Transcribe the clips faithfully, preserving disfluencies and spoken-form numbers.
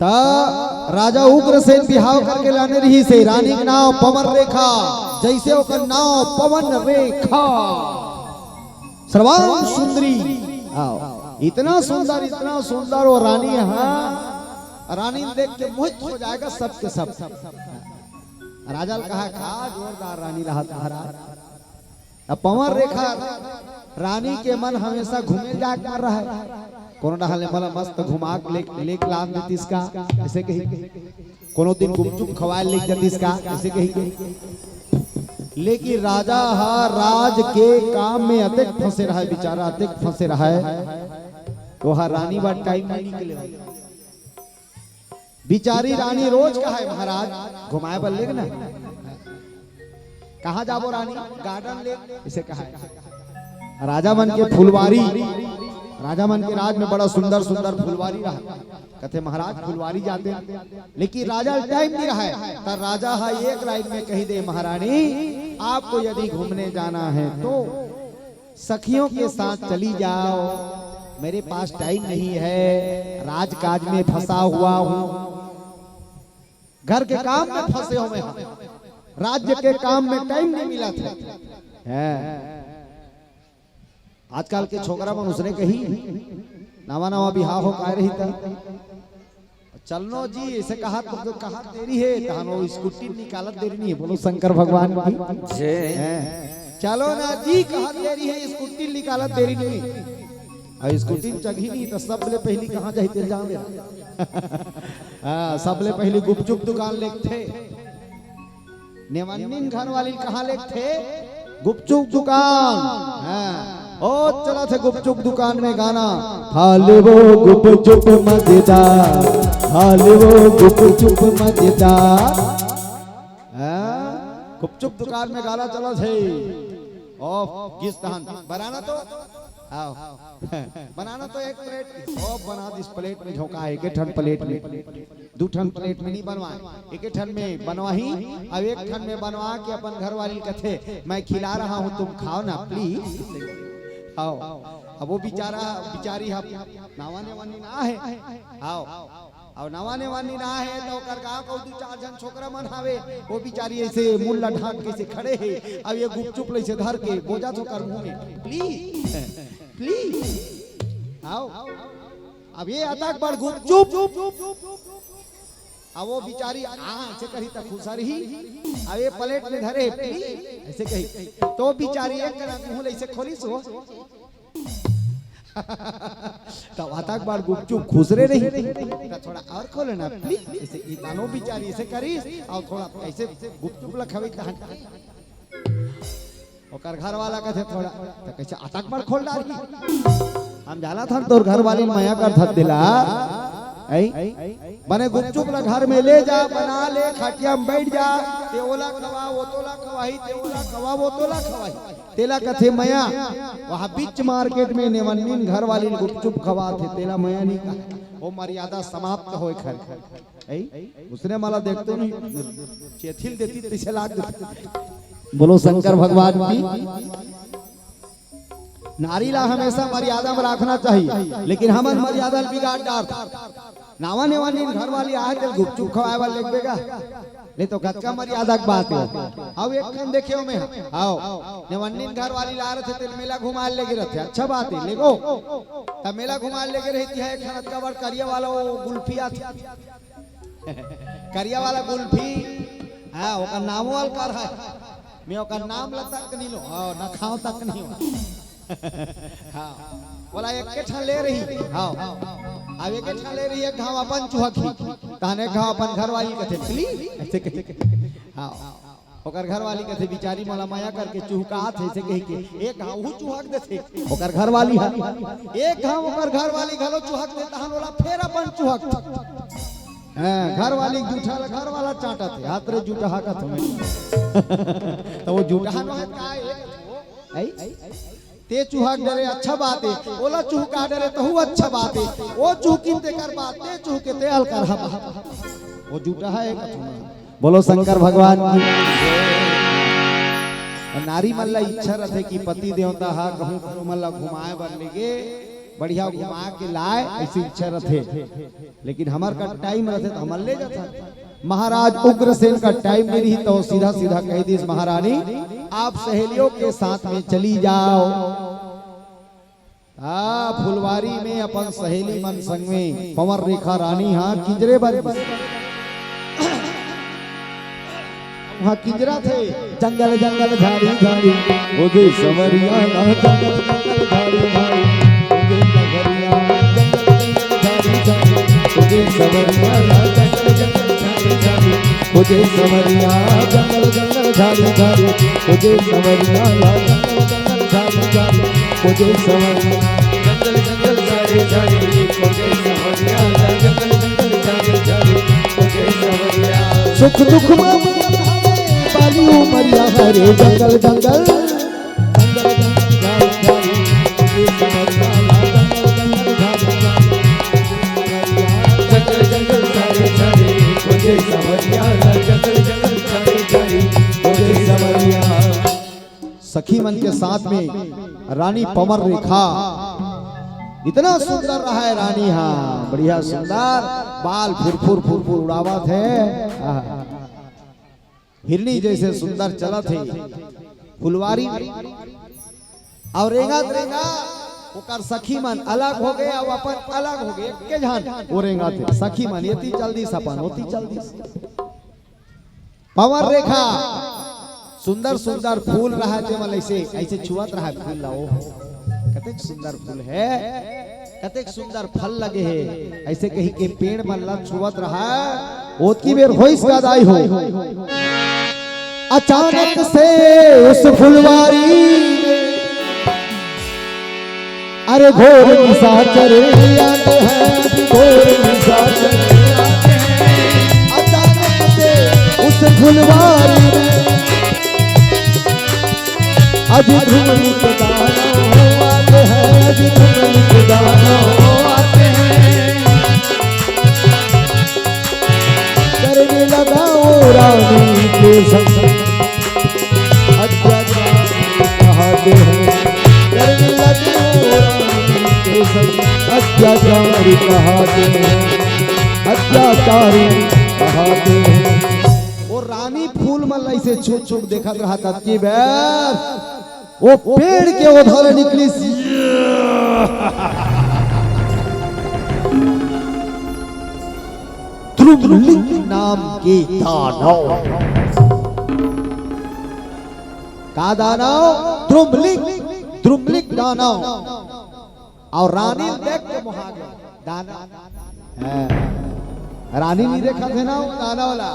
त राजा उग्रसेन बिहाव करके लाने रहिस हे रानी के नाव पवन रेखा, जइसे ओकर नाव पवन रेखा। सर्वांग सुंदरी। आओ, इतना सुंदर, इतना सुंदर वो रानी, हाँ, रानी देख के मोहित हो जाएगा सबके सब। राजा ल कहा, का जोरदार रानी रहत महाराज। अब पवन रेखा रानी के मन हमेशा घूमे जाए कर रहा है। कोनो डहर ले मला मस्त घुमा के ले, लेके लान देतिस का, ऐसे कही। कोनो दिन गुपचुप खवाए लेके जातिस का, ऐसे कही के। लेकिन राजा हा राज के काम में अतेक फंसे रहा है, बेचारा अतेक फंसे रहा है। तो हा रानी बार टाइम नहीं निकले। बिचारी रानी रोज कहा है, महाराज, घुमाए बर लेग ना। कहाँ जाबो रानी? गार्डन ले, इसे कहा है। राजा मन के फुलवारी, राजा मन के राज में बड़ा सुंदर सुंदर फुलवारी रहा। कथे, महाराज, फुलवारी जाते, लेकिन राजा टाइम नहीं रहा है। त राजा हा एक लाइन में कही दे, महारानी, आपको यदि घूमने जाना है तो सखियों के साथ चली जाओ, मेरे पास टाइम नहीं है, राजकाज में फंसा हुआ हूँ, घर के काम में फंसे हुए हैं, राज्य के काम में टाइम नहीं मिला था। है। आजकल के छोकरा मन उसने कही, नवा नवा बिहाव हो काय रही था, चलनो जी, ऐसे कहा तो, तो कहा देरी है, तहन वो स्कूटी निकालत देरी नहीं है। बोलो शंकर भगवान की। जय। हैं। चलो ना जी, कहा देरी है, स्कूटी निकालत देरी नहीं है। और स्कूटी में चघी नहीं तो सबले पहली कहाँ जाई तेल जान दे। हाँ, सबले पहली गुपचुप दुकान लेके थे। नेवन्निन घर वाली कहाँ लेके थे? गुपचुप दुकान। हाँ। ओ, चला थे गुपचुप दुकान में गाना। खा ले वो गुपचुप मजेदार, खा ले वो गुपचुप मजेदार। हाँ? गुपचुप दुकान में गाना चला थे। ओ, गिस तहन। बनाना तो? आओ। बनाना तो एक प्लेट। ओ, बना दिस प्लेट में झोंका है, एक ठन प्लेट में। दू ठन प्लेट में नहीं बनवाए, एक ठन में बनवाही। अब एक ठन में बनवा के अपन घर वाली कथे, मैं खिला रहा हूँ, तुम खाओ ना प्लीज। आओ। अब वो बेचारा, बेचारी हम नावा नेवन्निन आहे। आओ। अब नावा नेवन्निन आहे तो ओकर गाँव को दू चार झन छोकरा मन हावे, वो बेचारी ऐसे मुंह ला ढांक के से खड़े है। अब ये गुपचुप ले से धर के बोजा तो कर मुंह में, प्लीज, प्लीज। आओ। अब ये अतक बड़ गुपचुप। अब वो बेचारी आ, ऐसे करी त खुसरही। अब ये प्लेट में धरे, प्लीज, ऐसे कही। तो बेचारी एक कना मुंह ले ऐसे खोलिस हो। तब अतक बड़ गुपचुप खुसरे रही। त थोड़ा और खोले ना, प्लीज। ऐसे ई दानो बेचारी ऐसे करी, और थोड़ा ऐसे गुपचुप ला खवाई तहन। ओकर घर वाला कथे थोड़ा, त कइसे अतक बड़ खोल डारही। हम जानत हन तोर घर वाली मया करथस तेला। ऐ? बने गुपचुप ला घर में ले जा, बना ले, खटिया में बैठ जा, ते ओला खवा, वो तोला खवाही, ते ओला खवा, वो तोला खवाही। तेला कथे मया। वहाँ बीच मार्केट में नेवन्निन घर वाली गुपचुप खवाथे, तेला मया नहीं कहा। वो मर्यादा समाप्त होए खर। ऐ? उसने मला देखते नहीं, चेथिल देती तैसे लाग देती। बोलो शंकर भगवान की। नारी ला हमेशा मर्यादा में रखना चाहिए, लेकिन हमन मर्यादा ल बिगाड़ डारथन। नावा नेवन्निन घर वाली आए तेल गुपचुप खवाए बर लेगबे गा, नहीं तो गतका मर्यादा के बात है। अब एक ठन देखे हो मैं, आओ, नेवन्निन घर वाली ला रहे थे, तेल मेला घुमाए लेगे रहते, अच्छा बात है, लेगो। तब मेला घुमाए लेगे रहती है, एक ठन अतका बड़ करिया वाला वो गुल्फी आती, करिया वाला गुल्फी, हाँ, ओकर नामो अलकर है। मैं ओकर नाम ला तक नहीं लो, हाँ, ना खाओ तक नहीं हो। हाँ, बोला एक के ठन ले रही, हाँ, अब एक के ठन ले रही, एक घाव अपन चुहक ही, तहन एक घाव अपन घर वाली कथे, प्लीज, ऐसे कही, हाँ, ओकर घर वाली कथे, बिचारी मोला मया करके चुहकात हे, ऐसे कही के, एक घाव हु चुहक देथे, ओकर घर वाली हा, एक घाव ओकर घर वाली घलो चुहक दे, तहन ओला फेर अपन चुहक। हाँ, घर वाली जूठा ला घर वाला चाटत हे, हाथ रे जूठा हाकत हमें। तो वो जूठा नो है का है? ऐ? ते चुहक डरे अच्छा बात है, ओला चुहका डरे तहु अच्छा बात है। वो चुहकिन ते कर बात, ते चुहके ते अलकर हा बात। वो जूठा है कथुना। बोलो शंकर भगवान की। नारी मन ला इच्छा रथे कि पति देवता हा कहूँ कहूँ मन ला घुमाए बर लेगे। बढ़िया घुमा के लाय, ऐसी इच्छा रथे, लेकिन हमर का टाइम रथे तो हमर ले जाथन। महाराज उग्रसेन का टाइम नइ रही तो सीधा सीधा कहि दिस, महारानी, आप सहेलियों के साथ में चली जाओ। आ, फुलवारी में अपन सहेली मन संग में पवन रेखा रानी हा किंजरे बर गिस। वहाँ किंजरथे, जंगल जंगल झाड़ी झाड़ी, ओ दे संवरिया ना, जंगल जंगल झाड़ी झाड़ी, ओ दे संवरिया, जंगल जंगल झाड़ी झाड़ी, ओ दे संवरिया ना, जंगल जंगल झाड़ी झाड़ी, ओ दे संवरिया, जंगल जंगल झाड़ी झाड़ी, ओ दे संवरिया ना, जंगल जंगल झाड़ी झाड़ी, ओ दे संवरिया, जंगल जंगल झाड़ी झाड़ी, ओ दे संवरिया ना, जंगल जंगल झाड़ी झाड़ी, ओ दे संवरिया। सुख दुख में बाली उमरिया हरे, जंगल जंगल, जंगल जंगल झाड़ी झाड़ी, ओ दे संवरिया ना, जंगल जंगल झाड़ी झाड़ी, ओ दे संवरिया, जंगल जंगल झाड़ी झाड़ी, ओ दे संवरिया ना, जंगल जंगल झाड़ी झाड़ी, ओ दे संवरिया। सखी मन के साथ में रानी पवन रेखा, इतना सुंदर रहा है रानी, हाँ, बढ़िया सुंदर, बाल फुरफुर फुरफुर उड़ावत हे, आहा। हिरनी जैसे सुंदर चलत हे फुलवारी में। अउ रेंगत रेंगत ओकर सखी मन अलग हो गे, अउ अपन अलग हो गे, एके झन ओ रेंगत हे। सखी मन एती चल दिस, अपन ओती चल दिस। पवन रेखा, सुंदर सुंदर फूल रहा, तेमन ऐसे, ऐसे छुअत रहा फूल ला, ओ कतेक सुंदर फूल हे, कतेक सुंदर फल लगे हे, ऐसे कहि के पेड़ मन ला छुअत रहा। ओतकी बेर होइस का दाई हो, अचानक से उस फुलवारी में अरे घोर निशाचर आते हैं, घोर निशाचर आते हैं। अचानक से उस फुलवारी में अज धूमलिक दानव आते हैं, अज धूमलिक दानव आते हैं। करने लगा वो रानी के संग अत्याचार कहाते हैं, करने लगे वो रानी के संग अत्याचार कहाते हैं, अत्याचारी कहाते हैं। वो रानी फूल मन ला ऐसे छुक छुक देखत रहा ततकी बेर वो पेड़ के ओधर निकलिस द्रुमलिक नाम के दानव। का दानव? द्रुमलिक, द्रुमलिक दानव। अउ रानी ल देख के मोहा गे दानव। हाँ। रानी नइ देखत हे ना वो दानव ला।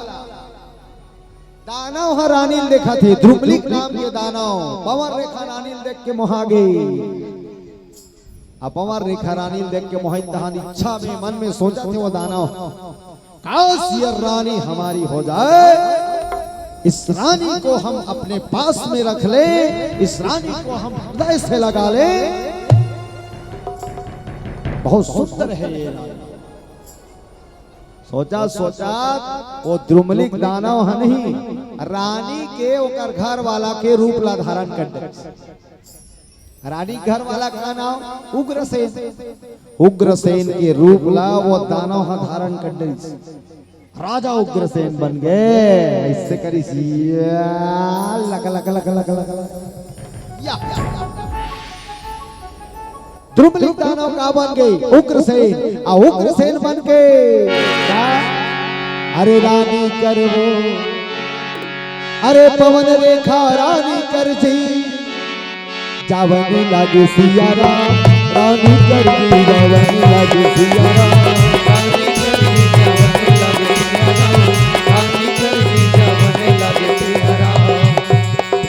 दानव ह रानी ल देखत हे, द्रुमलिक नाम के दानव। पवन रेखा रानी ल देख के मोहा गे। अब पवन रेखा रानी ल देख के मोहित तहान इच्छा में, मन में सोचत हे वो दानव, काश ये रानी हमारी हो जाए, इस रानी को हम अपने पास में रख लें, इस रानी को हम हृदय से लगा लें। बहुत सुंदर है ये रानी। सोचत सोचत वो द्रुमलिक दानव ह नहीं, रानी के ओकर घर वाला के रूप ला धारण कर डरिस। रानी घर वाला का नाम उग्रसेन। उग्रसेन के रूप ला वो दानव ह धारण कर डरिस। राजा उग्रसेन बन गे। ऐसे करिस या, लक, लक, लक, लक, लक, लक। या। द्रुमलिक दानव का बन गे? उग्रसेन। अउ उग्रसेन बन के का? अरे रानी कर वो, अरे पवन रेखा रानी कर जी, जावनी लागे सिया राम, रानी कर जी जावनी लागे सिया राम।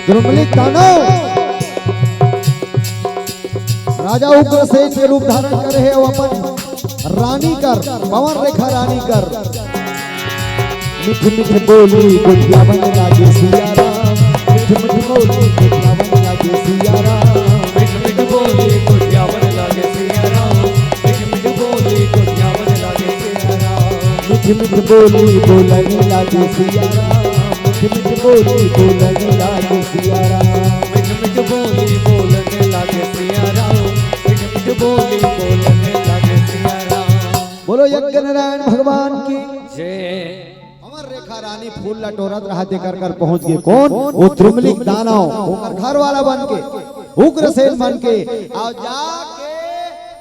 द्रुमलिक दानव राजा उग्रसेन के रूप धारण करे हे, अउ अपन रानी कर, पवन रेखा रानी कर। मिठ मिठ बोली गोठियावन लागे सिया राम, मिठ मिठ बोली गोठियावन लागे सिया राम। मिठ मिठ बोली गोठियावन लागे सिया राम, मिठ मिठ बोली गोठियावन लागे सिया राम। मिठ मिठ बोली बोलन लागे सिया राम, मिठ मिठ बोली बोलन लागे सिया राम। मिठ मिठ बोली बोलन लागे सिया राम, मिठ मिठ बोली बोलने लगे सिया राम। बोलो यज्ञ नारायण भगवान की। जय। हमर रेखा रानी फूल ल टोरत रहा, तेकर कर पहुंच गे कोन? वो द्रुमलिक दानव, ओकर घर वाला बन के, उग्रसेन बन के, अउ जाके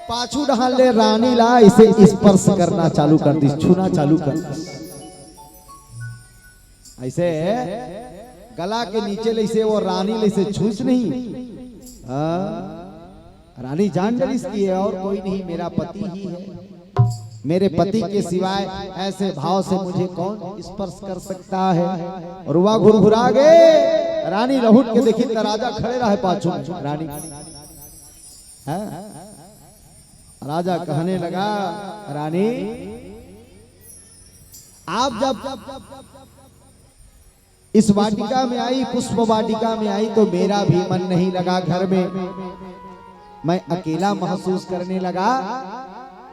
पाछू डहान ले रानी ला इसे स्पर्श करना चालू कर दिस, छूना चालू कर दिस। ऐसे गला के नीचे ले इसे वो रानी ले इसे छूस नहीं। हाँ। रानी जान डरिस कि ये और कोई नहीं, मेरा पति ही है। मेरे पति के सिवाय ऐसे भाव से मुझे कौन स्पर्श कर सकता है? रुआ घुरघुरा गे। रानी लहुट के देखी त राजा खड़े रहे पाछू में। रानी, हाँ? राजा कहने लगा, रानी, आप जब इस वाटिका में आई, पुष्प वाटिका में आई, तो मेरा भी मन नहीं लगा घर में। मैं अकेला महसूस करने लगा।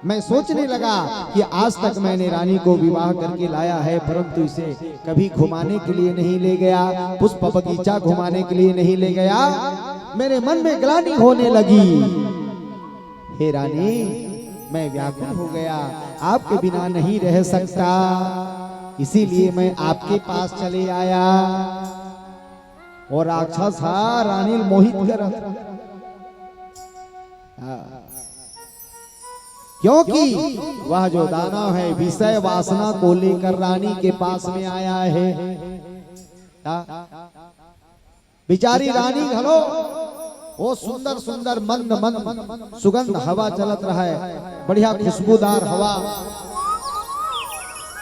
मैं सोचने लगा कि आज तक मैंने रानी को विवाह करके लाया है, परंतु इसे कभी घुमाने के लिए नहीं ले गया, पुष्प बगीचा घुमाने के लिए नहीं ले गया। मेरे मन में ग्लानि होने लगी। हे रानी, मैं व्याकुल हो गया, आपके बिना नहीं रह सकता, इसीलिए मैं आपके पास चले आया। और राक्षस हा रानी ल मोहित करत। हाँ। क्योंकि वह जो दानव है, विषय वासना को लेकर रानी के पास में आया है। हाँ। बेचारी रानी घलो, वो सुंदर सुंदर मंद मंद सुगंध हवा चलत रहा है, बढ़िया खुशबूदार हवा।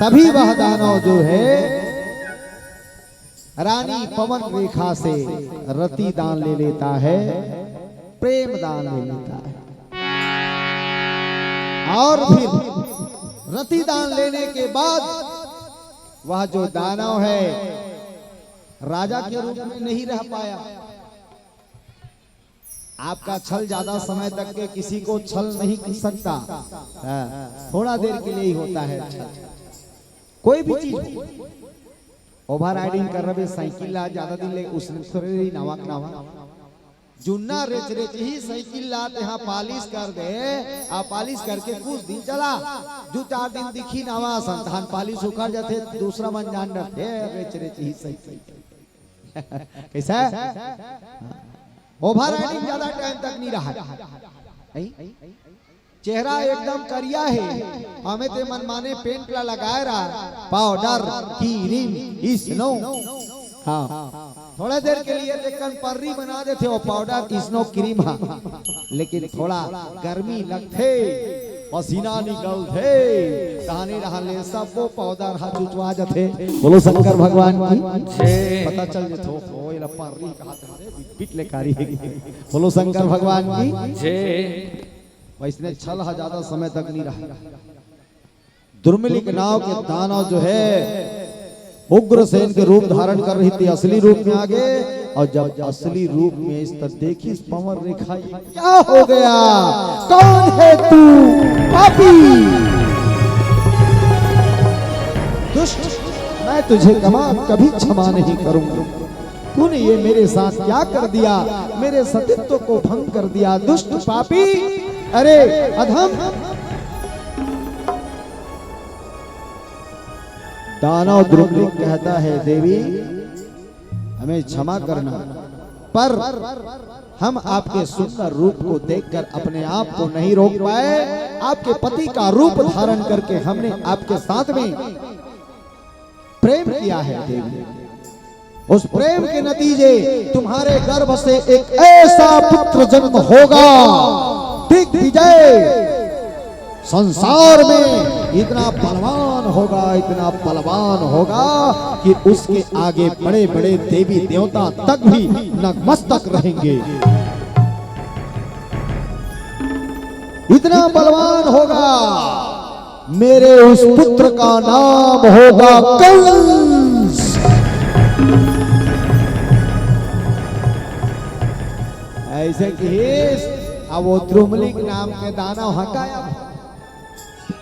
तभी वह दानव जो है, रानी पवन रेखा से रति दान ले लेता है, प्रेम दान ले लेता है। और फिर रति दान लेने के बाद वह जो दानव है, राजा के रूप में नहीं रह पाया। आपका छल ज्यादा समय तक के किसी को छल नहीं कर सकता। हाँ, थोड़ा देर के लिए ही होता है छल। कोई भी चीज हो, ओवर राइडिंग कर रहे, साइकिल ला ज्यादा दिन ले उसने थोड़े ही नवा नवा जुन्ना रेच रेच ही साइकिल ला तेहा पालिश कर दे, आ पालिश करके कुछ दिन चला, दू चार दिन दिखी नवा संतान पालिश उखड़ जाथे, दूसरा मन जान डरथे, रेच रेच ही साइकिल। कैसा? ओवर राइडिंग ज्यादा टाइम तक नहीं रहा। नहीं? चेहरा एकदम करिया हे, हमें ते मनमाने पेंट ला लगाए रहा, पाउडर, क्रीम, स्नो। हाँ, थोड़ा देर के लिए ते कन पर्री बना देथे वो पाउडर, स्नो, क्रीम। हाँ, लेकिन थोड़ा गर्मी लगथे, पसीना निकलथे, तहाने रहले सब वो पाउडर हा चुचवा जथे। बोलो शंकर भगवान की। जय। पता चल जथे, ओ, एला पर्री कहा, बिट ले कारी हे। बोलो शंकर भगवान की। जय। वैसने छल हा ज्यादा समय तक नहीं रहा। दुर्मिलिक नाव के दानव जो है, उग्रसेन के रूप धारण कर रही थी, असली रूप में आ गए। और जब असली रूप में इस तक देखी, इस पवन रेखा, ये क्या हो गया? कौन है तू, पापी, दुष्ट? मैं तुझे कमा कभी क्षमा नहीं करूंगा। तूने ये मेरे साथ क्या कर दिया? मेरे सतीत्व को भंग कर दिया, दुष्ट पापी, अरे अधम। दानव द्रुमलिक कहता है, देवी, हमें क्षमा करना, पर हम आपके सुंदर रूप को देखकर अपने आप को नहीं रोक पाए। आपके पति का रूप धारण करके हमने आपके साथ में प्रेम किया है देवी। उस प्रेम के नतीजे तुम्हारे गर्भ से एक ऐसा पुत्र जन्म होगा, दिग्विजय, संसार में इतना बलवान होगा, इतना बलवान होगा कि उसके आगे बड़े बड़े देवी देवता तक भी नतमस्तक रहेंगे। इतना बलवान होगा। मेरे उस पुत्र का नाम होगा कंस। ऐसे कि अब वो द्रुमलिक नाम के दानव हटाया,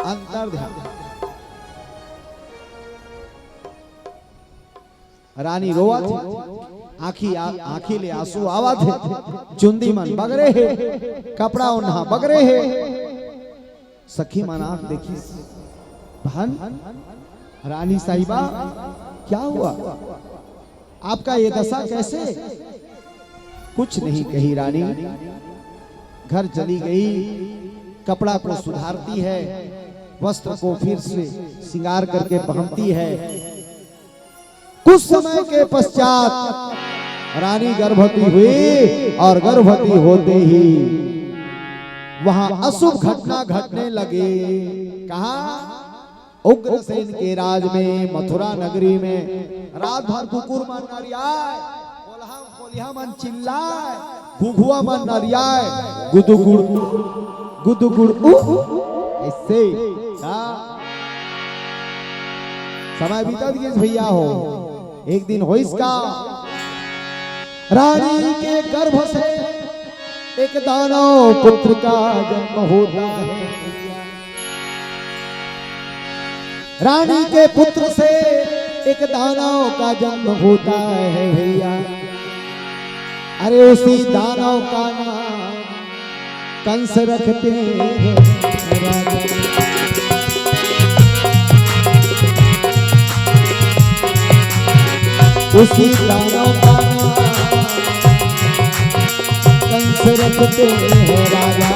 अंतर ध्यान। रानी रोवत हे, आँखी आ-, आँखी ले आंसू आवत हे, चुंदी मन बगरे हे, कपड़ा ओन्हा बगरे हे। सखी मन आँख देखिस, "बहन, रानी साहिबा, क्या हुआ? आपका ये दशा कैसे?" "कुछ नहीं," कही रानी, घर चली गई, कपड़ा को सुधारती है, वस्त्र को फिर से श्रृंगार करके पहनती है। कुछ समय के पश्चात रानी गर्भवती हुई और गर्भवती होते ही वहां अशुभ घटना घटने लगी। कहा? उग्रसेन के राज में, मथुरा नगरी में रात भर कुकुर मन नरियाए, कोल्हा, कोलिहा मन चिल्लाए, घुघुआ मन नरियाए, गुदुगुड़, गुदुगुड़, उ, ऐसे। का? समय बीतत गिस भैया हो, एक दिन होइस का, रानी के गर्भ से एक दानव पुत्र का जन्म होता है। रानी के पुत्र से एक दानव का जन्म होता है भैया। अरे, उसी दानव का नाम कंस रखते हैं राजा। उसी दानव का नाम कंस रखते हैं राजा।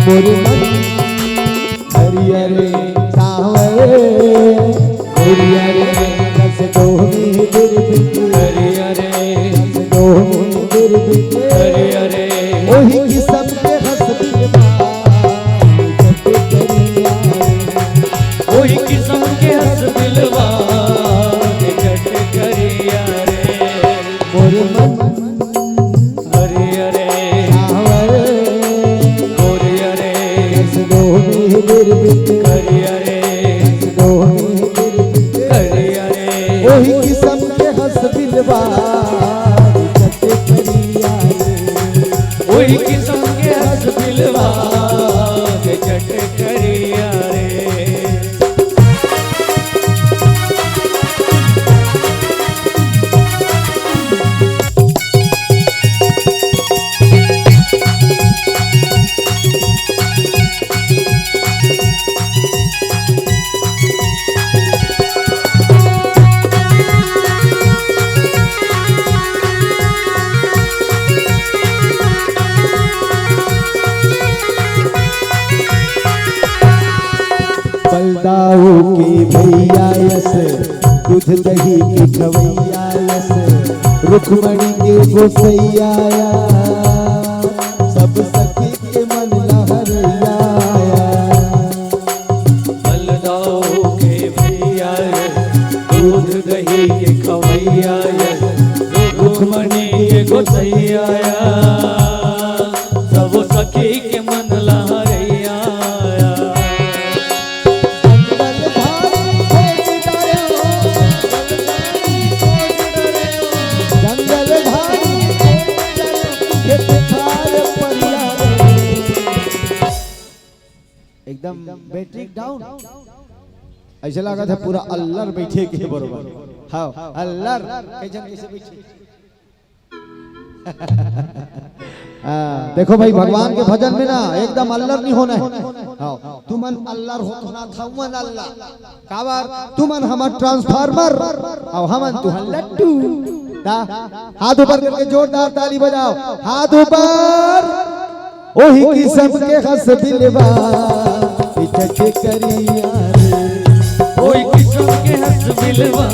मोर मन हरियर सांवर, हरियर रस डोहनी दुर्बित, हरियर रस डोहनी दुर्बित, हरियर ओही किसम के हंस बिलवा जट करिया रे। ओही किसम के हंस बिलवा जट करिया रे। मोर मन हरियर सांवर, हरियर रस डोहनी दुर्बित, हरियर रस डोहनी दुर्बित, हरियर ओही किसम के हंस बिलवा जट करिया रे। ओही किसम के हंस बिलवा जट करिया रे। बलदाऊ के भैया यस, दूध दही के खवैया यस, रुक्मणी के गोसैया या, सब सखी के मन लहरैया या। बलदाऊ के भैया यस, दूध दही के खवैया यस, रुक्मणी के गोसैया या, सब सखी के मन लहरैया या। जंगल धारी खोज डरे हो, जंगल धारी खोज डरे हो, ये बेकार परिया रे। एकदम बैटरी डाउन। ऐसे लागत हे पूरा अल्लर बैठे के बरोबर। हाँ, अल्लर। कई झन कैसे बैठे? हाँ, देखो भाई, भगवान के भजन में ना एकदम अल्लर नहीं होना है। हाँ, तुमन अल्लर हो तो ना था, उमन अल्लर। काबर? तुमन हमर ट्रांसफार्मर, अउ हमन तुहर लट्टू। दा, हाथ ऊपर करके जोरदार ताली बजाओ, हाथ ऊपर। ओही किसम के हंस बिलवा चट करिया रे। ओही किसम के हंस बिलवा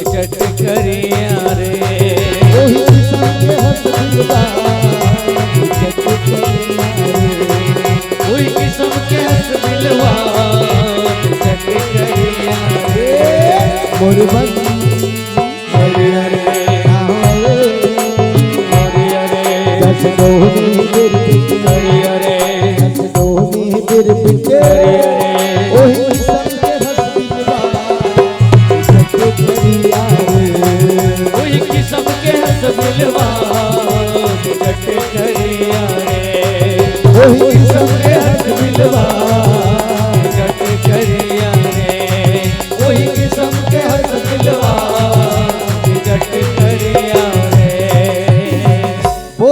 चट करिया रे। ओही किसम के हंस बिलवा चट करिया रे। ओही किसम के हंस बिलवा चट करिया रे। मोर मन हरियर, हरियर, रस डोहनी बिरबिट, हरियर, रस डोहनी बिरबिट, हरियर, ओही किसम के हंस बिलवा चट करिया रे। ओही किसम के हंस बिलवा चट करिया रे। ओही किसम के हंस बिलवा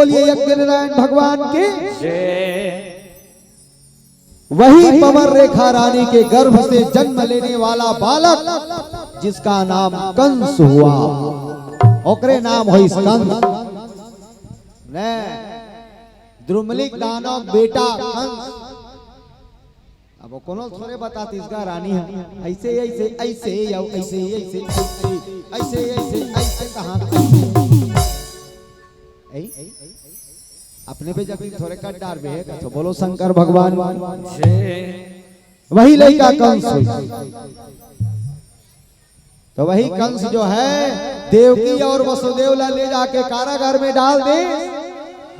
बोलिए यज्ञ नारायण भगवान की। जय। वही पवन रेखा रानी के गर्भ से जन्म लेने वाला बालक, जिसका नाम कंस हुआ, ओकरे नाम होइस कंस। ने द्रुमलिक दानव बेटा कंस। अब वो कोनो थोरे बतातिस गा रानी ह, ऐसे, ऐसे, ऐसे, या ऐसे, ऐसे, ऐसे, ऐसे, ऐसे, ऐसे, कहाँ, ऐसे। ऐ? अपने पे जब थोरे कट डारबे, तो बोलो शंकर भगवान। जय। वही लइका कंस होइस। तो वही कंस जो है, देवकी और वसुदेव ला ले जाके कारागार में डाल दे।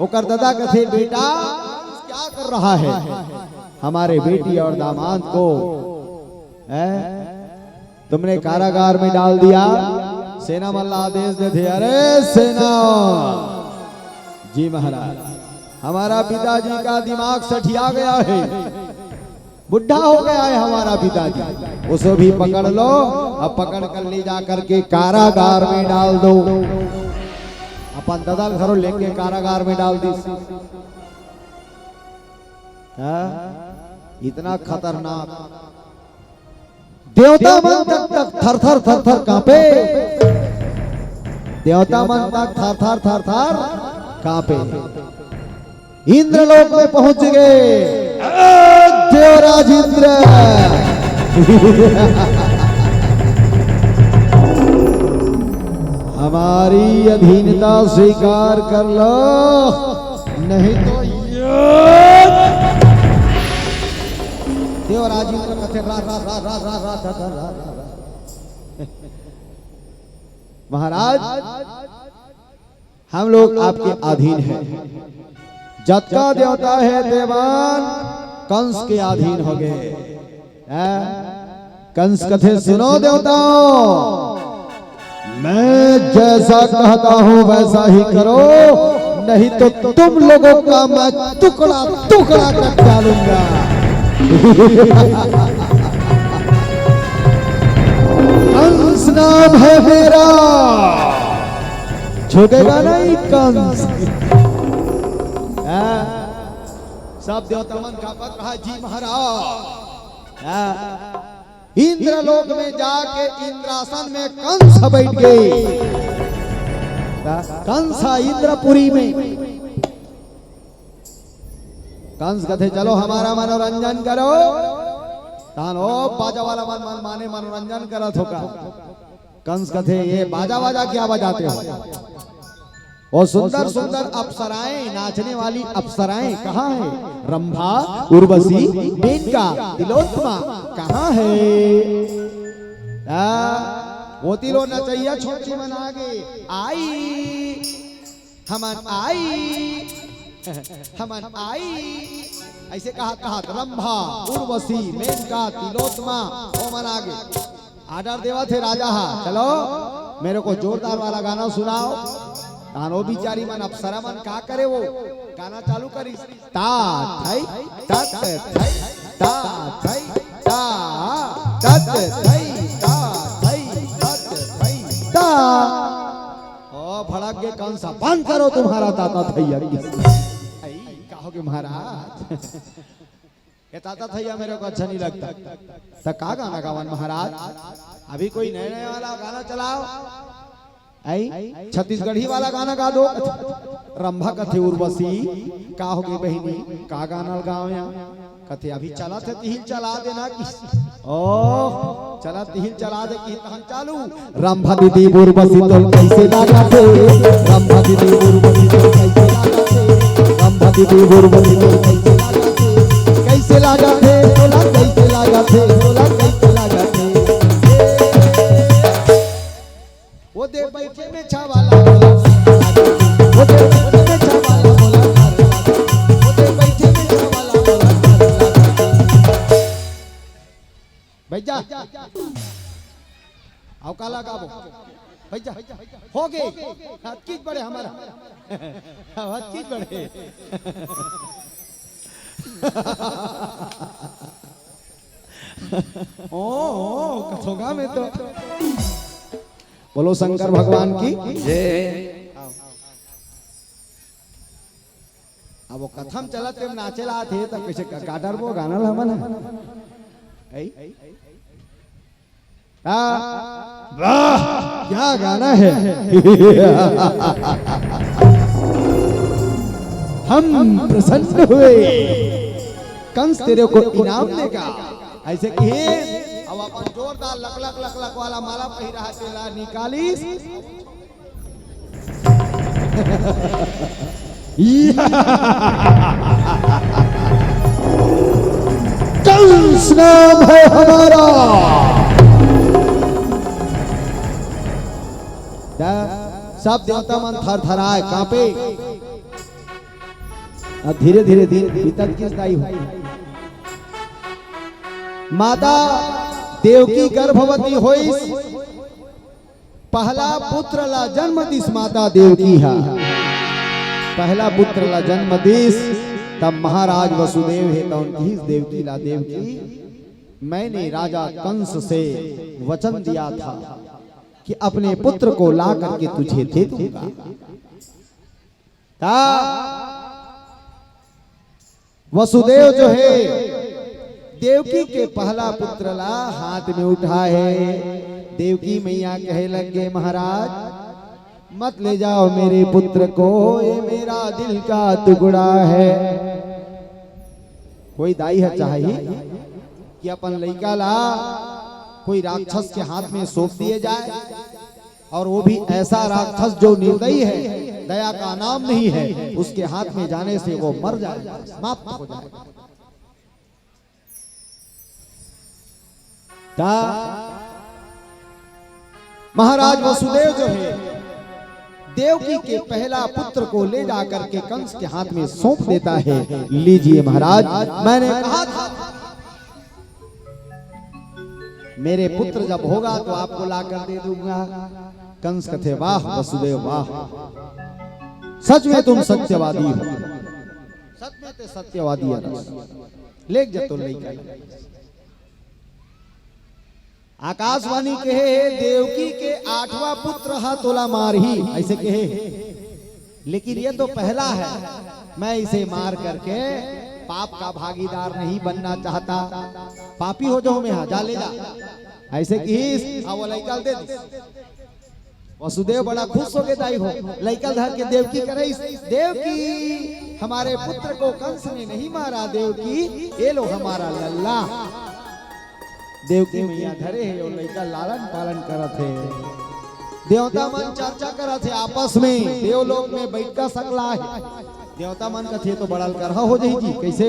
ओकर ददा कथे, "बेटा, क्या कर रहा है? हमारे बेटी और दामाद को, हैं, तुमने कारागार में डाल दिया।" सेना मन ला आदेश देथे, "अरे सेना, जी महाराज, हमारा पिताजी का दिमाग सठिया गया है।" बुढ़ा हो गया है हमारा पिताजी, उसे भी पकड़ लो, अब पकड़ कर ले जा करके कारागार में डाल दो। अपन ददा ल घरो लेके कारागार में डाल दिस। हाँ? इतना खतरनाक। देवता मन तक, तक थर थर थर थर कांपे। देवता मन तक थर थर थर थर कांपे। इंद्रलोक में पहुंच गए। देवराज इंद्र, हमारी अधीनता स्वीकार कर लो, नहीं तो ये। देवराज इंद्र कथे, "रा, रा, रा।" महाराज, हम लोग आपके अधीन हैं। जतका देवता है देवान, कंस के अधीन हो गए। हैं? कंस कथे, "सुनो देवताओं, मैं जैसा कहता हूं वैसा ही करो, नहीं तो तुम लोगों का मैं टुकड़ा टुकड़ा कर डालूंगा।" कंस नाम है मेरा, झुकेगा नहीं कंस। हाँ, सब देवता मन कांपत रहा, "जी महाराज।" हाँ, इंद्रलोक में जाके इंद्रासन में कंस बैठ गए। कंस इंद्रपुरी में। कंस कथे, "चलो हमारा मनोरंजन करो।" तान ओ बाजा वाला मन, मन माने मनोरंजन करत हो का। कंस कथे, "ये बाजा वाजा क्या बजाते हो?" वो सुंदर सुंदर अप्सराएं, नाचने वाली अप्सराएं कहाँ है? रंभा, उर्वशी, मेनका, तिलोत्तमा कहाँ है? आ, वो तिलो नचैया छोटी मन आगे आई, हमन आई, हमन आई, ऐसे कहा कहा रंभा, उर्वशी, मेनका, तिलोत्तमा, ओमन आगे। ऑर्डर देवत हे राजा हा, "चलो, मेरे को जोरदार वाला गाना सुनाओ।" तान ओ बिचारी मन, अप्सरा मन का करे, वो गाना चालू करिस, "ता थई, तत थई, ता थई, ता, तत थई, ता थई, तत थई, ता।" ओ भड़क गे कंस, "बंद करो तुम्हारा ताता थैया।" आई, का हो गे महाराज? ये ताता थैया मेरे को अच्छा नहीं लगता। त का गाना गावन महाराज? अभी कोई नए नए वाला गाना चलाओ। आई, छत्तीसगढ़ी वाला गाना गा दो। रंभा कथे, "उर्वशी, का हो गे बहिनी? का गाना गाओ यहाँ?" कथे, "अभी चला थे तिहिल चला देना कि।" ओ, चला तिहिल चला दे कि तहन चालू। रंभा दीदी उर्वशी तोल कैसे लागा थे? रंभा दीदी उर्वशी तोल कैसे लागा थे? रंभा दीदी उर्वशी तोल कैसे लागा थे? कैसे लागा थे? तोला कैसे लागा थे? तोला कैसे लागा थे? वो दे बैठे में छावाला, वो दे बैठे में छावाला, वो दे बैठे में छावाला। बैठ जा। अउ का लगाबो? भैया, हो गे। अतकीच बड़े हमारा। अतकीच बड़े। ओ, ओ, कथोगा में तो। बोलो शंकर भगवान की। जय। अब वो कथम चलत तेम नाचे ला आथे, तब कैसे गा-, गा डरबो गाना ला हमन ह? ऐ? आ, वाह, क्या गाना है। हम प्रसन्न हुए, कंस तेरे को इनाम देगा। ऐसे कि अब अपन जोरदार लक लक लक लक वाला माला पहिरा तेला निकालिस। कंस नाम है हमारा। सब देवता मन थरथराए, कांपे। अब धीरे धीरे दिन बीतत गिस दाई हो। माता देवकी गर्भवती होइस, पहला पुत्र ला जन्म दिस माता देवकी ह। पहला पुत्र ला जन्म दिस, तब महाराज वसुदेव हे त उनकी देवकी ला, देवकी, मैंने राजा कंस से वचन दिया था कि अपने पुत्र को ला करके तुझे दे दूंगा। ता वसुदेव जो है, देवकी के पहला पुत्र ला हाथ में उठाए। देवकी मैया कहे लग गे, महाराज, मत ले जाओ मेरे पुत्र को, ये मेरा दिल का टुकड़ा है। कोई दाई ह चाही कि अपन लइका ला कोई राक्षस के हाथ में सौंप दिए जाए, और वो भी ऐसा राक्षस जो निर्दयी है, दया का नाम नहीं है, उसके हाथ में जाने से वो मर जाए, समाप्त हो जाए। ता महाराज वसुदेव जो है, देवकी के पहला पुत्र को ले जाकर के कंस के हाथ में सौंप देता है। लीजिए महाराज, मैंने कहा था मेरे पुत्र जब होगा तो आपको लाकर दे दूंगा। कंस कथे, वाह वसुदेव वाह, सच में तुम सत्यवादी हो, सच में ते सत्यवादी है। लेके जा तो लइका। आकाशवाणी कहे हे, देवकी के आठवां पुत्र ह तोला मारही, ऐसे कहे हे। लेकिन ये तो पहला है, मैं इसे मार करके पाप का भागीदार नहीं बनना चाहता। पापी हो जाऊं मैं, हाँ, जा ले जा। ऐसे किहिस, अब वो लइका ल दे दिस। वसुदेव बड़ा खुश हो गे दाई हो, लइका ल धर के देवकी करा आइस, देवकी, हमारे पुत्र को कंस ने नहीं मारा देवकी, ये लो हमारा लल्ला। देवकी मैया धरे हे, वो लइका लालन पालन करत हे। देवता मन चर्चा करत हे आपस में, देवलोक में बइठका सकला हे। देवता मन कथे, "तो बड़ा करहा हो जाही जी, कैसे?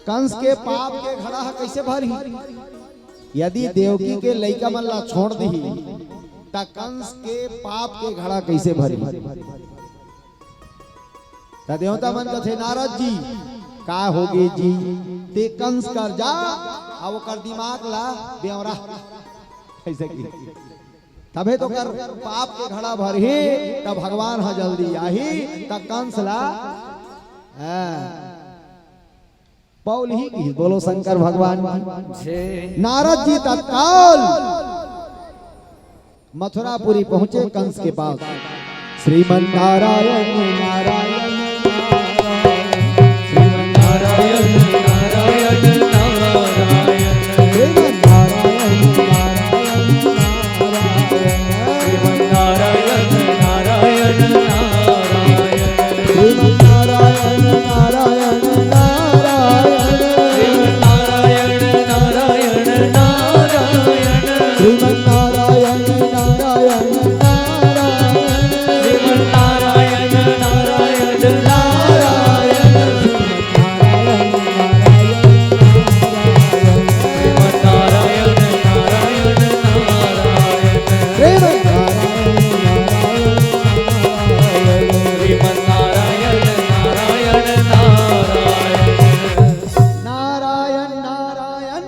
कंस के पाप के घड़ा ह कैसे भरही? यदि देवकी के लइका मन ला छोड़ दिही, त कंस के पाप के घड़ा कैसे भरही?" त देवता मन कथे, "नारद जी, का होगे जी? ते कंस कर जा, अब ओकर दिमाग ला बेवरा।" ऐसे की तभे तो कर पाप के घड़ा भरही, त भगवान ह जल्दी आही, त कंस ला, हाँ, पौलही की। बोलो शंकर भगवान की। जय। नारद जी तत्काल मथुरापुरी पहुंचे कंस के पास। श्रीमन नारायण नारायण नारायण, श्रीमन नारायण नारायण नारायण, श्रीमन नारायण नारायण नारायण, श्रीमन नारायण नारायण नारायण, श्रीमन नारायण नारायण नारायण, श्रीमन नारायण नारायण नारायण, श्रीमन नारायण नारायण नारायण, श्रीमन नारायण नारायण नारायण, श्रीमन नारायण नारायण नारायण, श्रीमन नारायण नारायण नारायण, श्रीमन नारायण नारायण नारायण, श्रीमन नारायण नारायण नारायण। नारायण नारायण।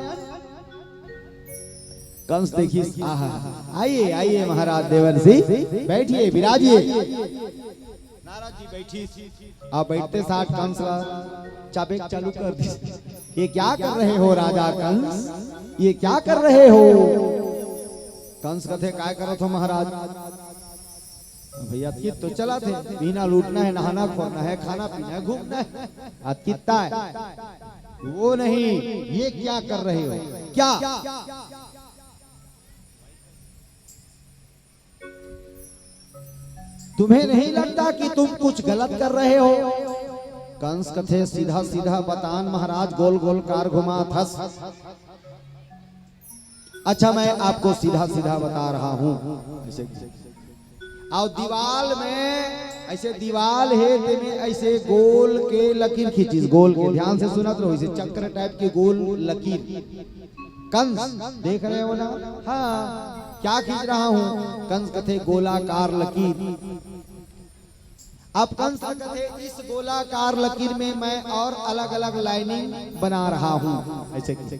कंस देखिस, आहा, आइए, आइए महाराज देवर्षि, बैठिए, विराजिए। नारद जी बैठिस, अब बैठते साथ कंस ला चाबेक चालू कर दिस। "ये क्या कर रहे हो राजा कंस? ये क्या कर रहे हो?" कंस कथे, "काय करत हो महाराज?" भैया, अतकी तो चलत हे, पीना लूटना है, नहाना खोरना है, खाना पीना है, घूमना है। अतकी तय। वो नहीं, ये क्या कर रहे हो? क्या? तुम्हें नहीं लगता कि तुम कुछ गलत कर रहे हो? कंस कथे, सीधा सीधा बतान महाराज, गोल गोल कार घुमाथस। अच्छा, मैं आपको सीधा सीधा बता रहा हूं। ऐसे, अउ दीवाल में, ऐसे दीवाल हे, तेमे ऐसे गोल के लकीर खींचिस, गोल के, ध्यान से सुनत रहो, ऐसे चक्र टाइप के गोल लकीर। कंस, देख रहे हो ना? हाँ, क्या खींच रहा हूं? कंस कथे, गोलाकार लकीर। अब कंस कथे, इस गोलाकार लकीर में मैं और अलग अलग लाइनिंग बना रहा हूं। ऐसे की।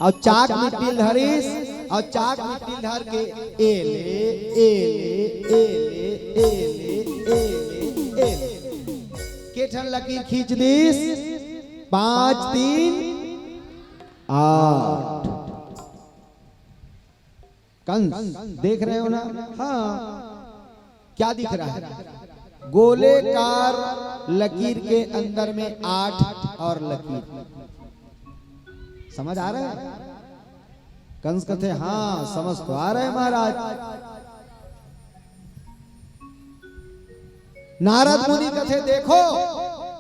अउ चाक मिट्टी धरिस, अउ चाक मिट्टी धर के ए ले, ए ले, ए ले, ए ले, ए ले, ए ले। के ठन लकीर खींच दिस? पांच, तीन, आठ। कंस, देख रहे हो ना? हाँ। क्या दिख रहा है? गोलेकार लकीर के अंदर में आठ और लकीर। समझ आ रहा है? कंस कथे, हाँ, समझ तो आ रहा है महाराज। नारद मुनि कथे, देखो,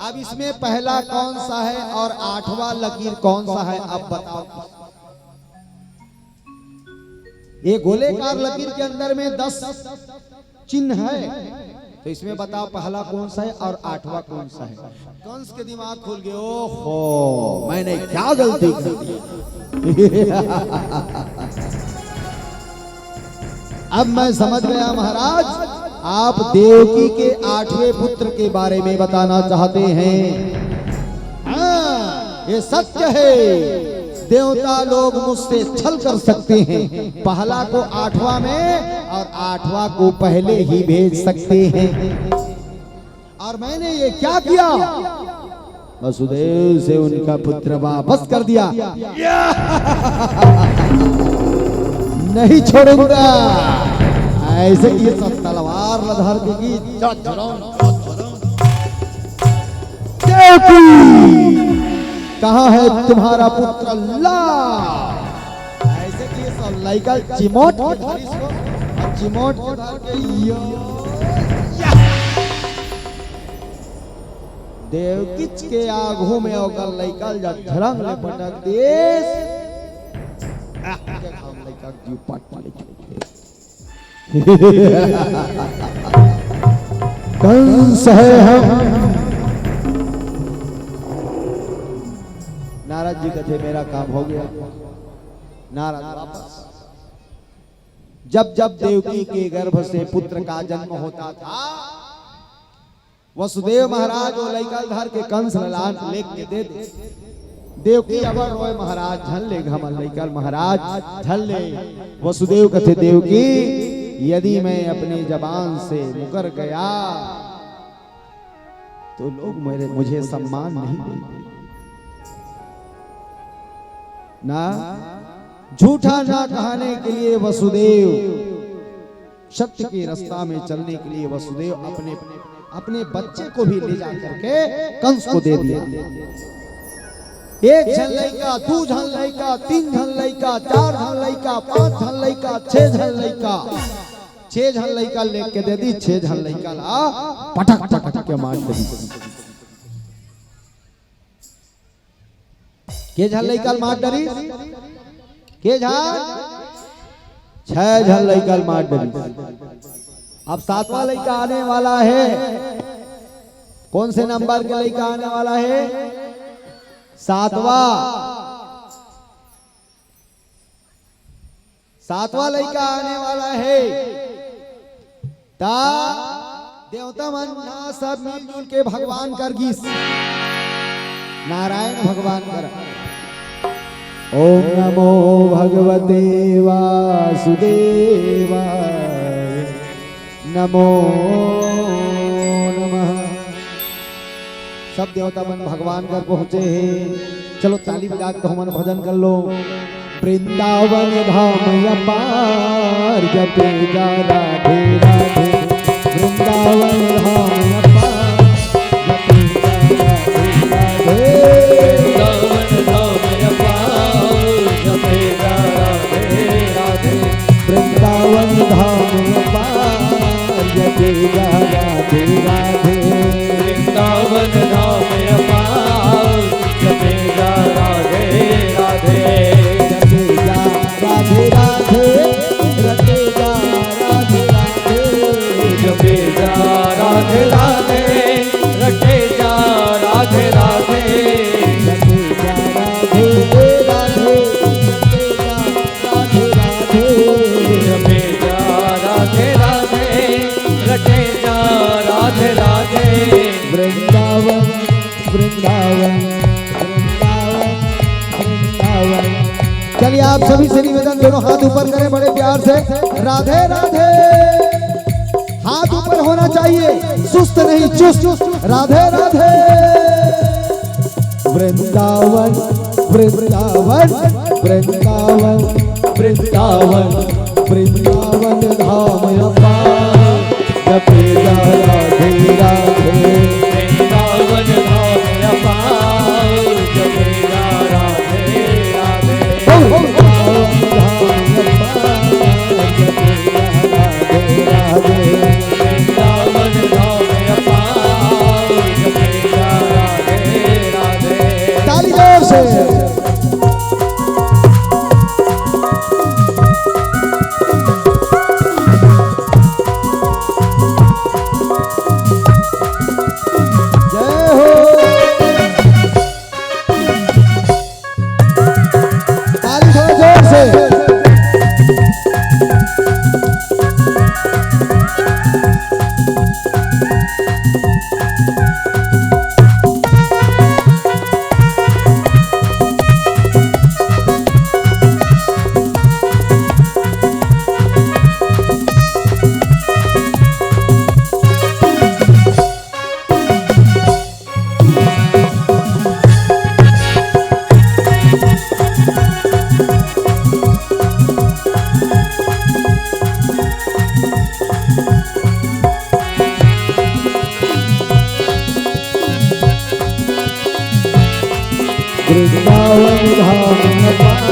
अब इसमें पहला कौन सा है और आठवां लकीर कौन सा है, अब बताओ। ये गोलेकार लकीर के अंदर में दस चिन्ह है, तो इसमें बताओ, पहला कौन सा है और आठवां कौन सा है? कंस के दिमाग खुल गए, ओहो, मैंने क्या गलती कर दी। अब मैं समझ गया महाराज, आप देवकी के आठवें पुत्र के बारे में बताना चाहते हैं। हाँ, ये सत्य है, देवता लोग मुझसे छल कर सकते हैं। पहला को आठवां में और आठवां को पहले ही भेज सकते हैं। और मैंने ये क्या किया? वसुदेव से उनका पुत्र वापस कर दिया। नहीं छोड़ूंगा। ऐसे ये सब तलवार लधर देगी। देवकी, कहाँ है तुम्हारा पुत्र? ला। ऐसे कि सब लइका चिमोट के धरिस को, चिमोट के धर के यो। देवकिच के आगू में ओकर लइका ल जा झरंग ले पटक देस। आह, के घाम लइका के जीव पट पट। कंस है हम। नारद जी कथे, मेरा काम हो गया। नारद वापस। जब जब देवकी के गर्भ से पुत्र का जन्म होता था, वसुदेव महाराज वो लइका ल धर के कंस ल लान लेके दे दे। देवकी अबर रोय, महाराज झन ले हमर लइका ल, महाराज झन ले। वसुदेव कथे, देवकी, यदि मैं अपनी जबान से मुकर गया तो लोग मेरे, मुझे सम्मान नहीं देंगे ना। झूठा ना कहने के लिए वसुदेव, सत्य के रास्ता में चलने के लिए वसुदेव अपने, अपने बच्चे को भी ले जा करके कंस को दे दिया। एक झन लइका, दू झन लइका, तीन झन लइका, चार झन लइका, पांच झन लइका, छह झन लइका, छह झन लइका लेके दे दी। छह झन लइका ला पटक पटक के मार दे दी। के झन लइका ल मार डरिस? के झन? छह झन लइका ल मार डरिस। अब सातवां लइका आने वाला है। कौन से नंबर के लइका आने वाला है? सातवां। सातवां लइका आने वाला है। ता देवता मन ना सब मिलजुल के भगवान कर गिस। नारायण भगवान कर। ओम नमो भगवते वासुदेवाय। नमो नमः। सब देवता मन भगवान कर पहुंचे हे। चलो ताली बजा के हमन भजन कर लो। वृंदावन धाम अपार, जपे जा राधे राधे। वृंदावन धाम अपार, जपे जा राधे राधे। वृंदावन धाम अपार, जपे जा राधे राधे। वृंदावन धाम अपार, जपे जा राधे राधे। वृंदावन धाम अपार, जपे जा राधे राधे। जपे जा राधे राधे, रटे जा राधे राधे। जपे जा राधे राधे, रटे जा राधे राधे। जपे जा राधे राधे, रटे जा राधे राधे। जपे जा राधे राधे, रटे जा राधे राधे। वृंदावन, वृंदावन, वृंदावन, वृंदावन। चलिए, आप सभी से निवेदन, दोनों हाथ ऊपर करें बड़े प्यार से। राधे राधे। हाथ ऊपर होना चाहिए, सुस्त नहीं, चुस्त। राधे राधे। वृंदावन, वृंदावन, वृंदावन, वृंदावन, वृंदावन धाम अपार, जपे जा राधे राधे। वृंदावन धाम अपार, जपे जा राधे राधे। वृंदावन धाम अपार, जपे जा राधे राधे। वृंदावन धाम अपार, जपे जा राधे राधे। ताली जोर से। जय हो। ताली थोड़ा जोर से। वृंदावन धाम अपार,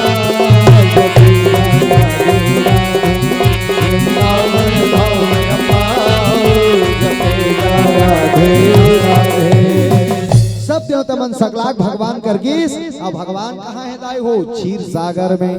जपे जा राधे राधे। वृंदावन धाम अपार, जपे जा राधे राधे। सब देवता मन सकलाक भगवान कर गिस। अब भगवान कहाँ हे दाई हो? क्षीर सागर में।